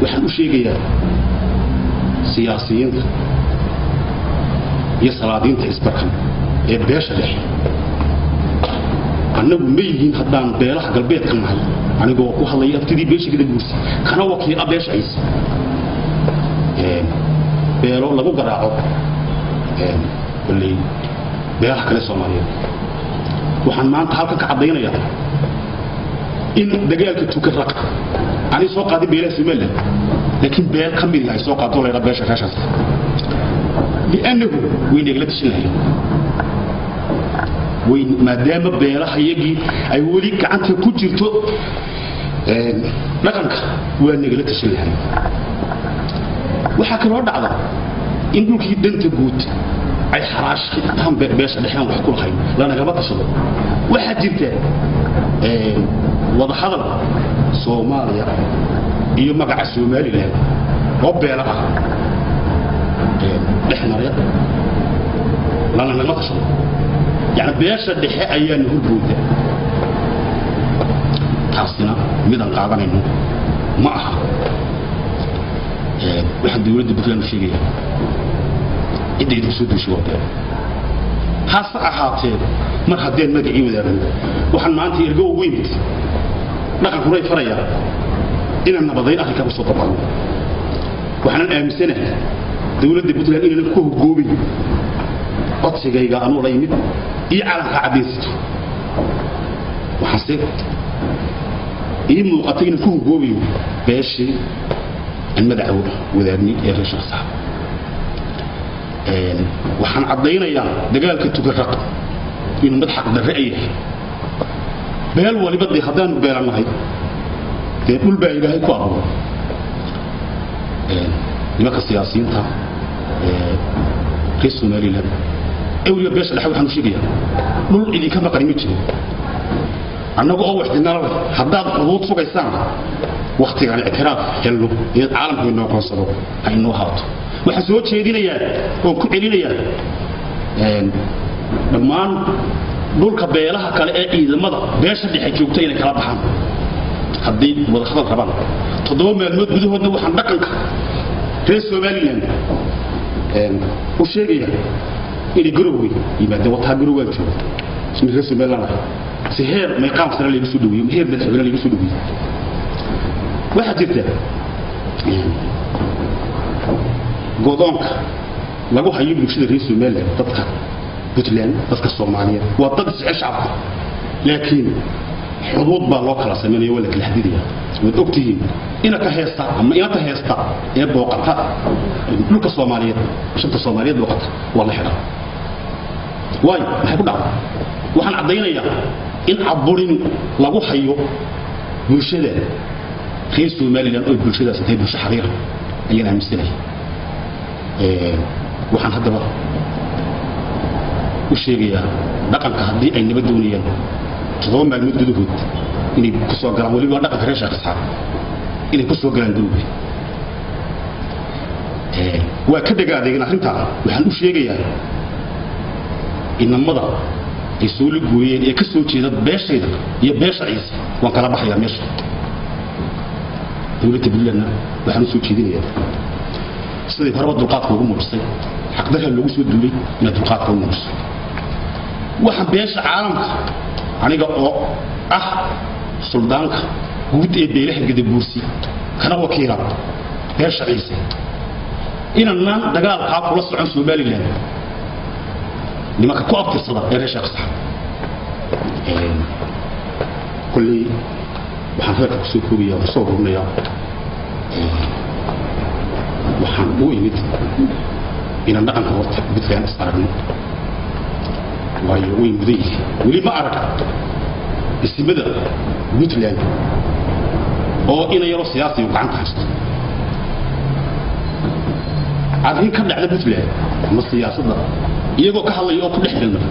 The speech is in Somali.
Waxaan u sheegayaa siyaasiyiinta iyo salaadiinta isbarkan ee beesha dhexe, annagu ma yihiin haddaan beelaha galbeedka nahay, anigoo ku hadlaya aftidii beesha Gadabuursi kana wakiila beesha Ciise, beelo lagu garaaco kolley beelaha kale Soomaaliyeed. Waxaan maanta halkan ka caddaynayaa in dagaalka Tukaraq aanay soo qaadin beelaha Somaliland, laakiin beel ka mid ay soo qaado leedahay beesha reeshaas, li'annahu way nagala tashan lahayn way, maadaama beelaha iyagii ay weli gacanta ku jirto dhaqanka, waa nagala tashan lahayn. Waxaa kaloo dhacda in dhulkii danta guud ay xaraashtaan beesha dhexaan wax ku lahayn lanagama tashado. Waxaa jirta wadahadal Soomaaliya iyo magaca Somaliland oo beela ah dhex maraya, lana nagama tashado, yani beesha dhexe ayaana horgooda. Taasina midaan qaadanayno ma aha. Waxaan dowladda Puntland u sheegayaa cidda idinku soo duushay waa beel, hase ahaatee mar haddeen magacii wadaagno, waxaan maanta ergo ugu yimid dhaqankunay farayaa inaan nabadayn arrinkaa ku soo dabaalno. Waxaanan aaminsanahay dowladda Puntland inaynan ku hoggoobin codsigayga anuu la yimid iyo calankaa caddaysito. Waxaase ii muuqatay inaan ku hoggoobayo beeshii aan magaca wadaagnay ee reer Sheekh Saab. Waxaan caddaynayaa dagaalka Tukaraq inuu mid xaq darre ay yahay. Beel waliba dee haddaanu beelannahay, dee dhul baa Ilaahay ku abuuray. Nimanka siyaasiyiinta reer Somaliland ee weliba beesha dhexe waxaan u sheegayaa dhul idinka maqani ma jiro, annagu oo waxdinala leh. Haddaad xuduud sugaysaan wakhtigaan ictiraaf helno in caalamku inoo aqoonsado ha inoo haato. Waxaan soo jeedinayaa oon ku celinayaa dhammaan dhulka beelaha kale ee ciidamada beesha dhexe joogta inay kala baxaan haddii wadahadal rabaan 7 maalmood gudahoodna. Waxaan dhaqanka reer Somaliland u sheegayaa inay Garowey yimaadeen. Wataa Garowaan jooga ismi reer Somaliland ah, si heer mayqaam sare laygu soo dhaweeyo, heer madaxweyne laygu soo dhaweeyo. Waxaa jirta godoonka lagu hayo bulshada reer Somaliland, dadka Puntland, dadka Soomaaliyeed waa dad isjecel shacabka, laakiin xuduud baa loo kala samaynaya, waa la kala xadidaya. Waad ogtihiin inaka heesta ama inata heesta ee booqata dhulka Soomaaliyeed, shanta Soomaaliyeed booqata, waa la xidhaa. Waayo, maxay ku dhacday? Waxaan caddaynayaa in caburin lagu hayo bulshada reer Somaliland oo bulshadaas tahay bulsho xariira ayaan aaminsanahay. Waxaan haddaba u sheegayaa dhaqanka haddii ay nabad doonayaan 7 maalmood gudahood inay ku soo galaan, weliba dhaqanka reer Sheekh Isxaaq inay ku soo galaan Garowge. Waa ka dhega adeegin arrintaa. Waxaan u sheegayaa inamada ay soo lugooyeen ee ka soo jeeda beeshayda iyo beesha Ciise, waan kala baxayaa meesha. Dowladda Puntlandna waxaan u soo jeedinayaa sidii horeba dulqaadka ugu muujisay xaqdarra loogu soo duulay inaad dulqaadka u muujiso. Waxaan beesha caalamka, aniga oo ah suldaanka guud ee beelaha Gadabuursi kana wakiila beesha Ciise, inanaan dagaalkaa kula socon Somaliland nimanka ku abtirsada ee reer Sheekh Sax. Kolley waxaan hadalka kusoo koobaya, kusoo ururinayaa, waxaan u imid inaan dhaqanka horta Puntland is aragno, waayo way mudan yihiin. Weli ma arag isimada Puntland oo ina yaroo siyaasi uu gacanta haysto arrin ka dhacda Puntland ama siyaasadda iyagoo ka hadlaya oo ku dhex milmay.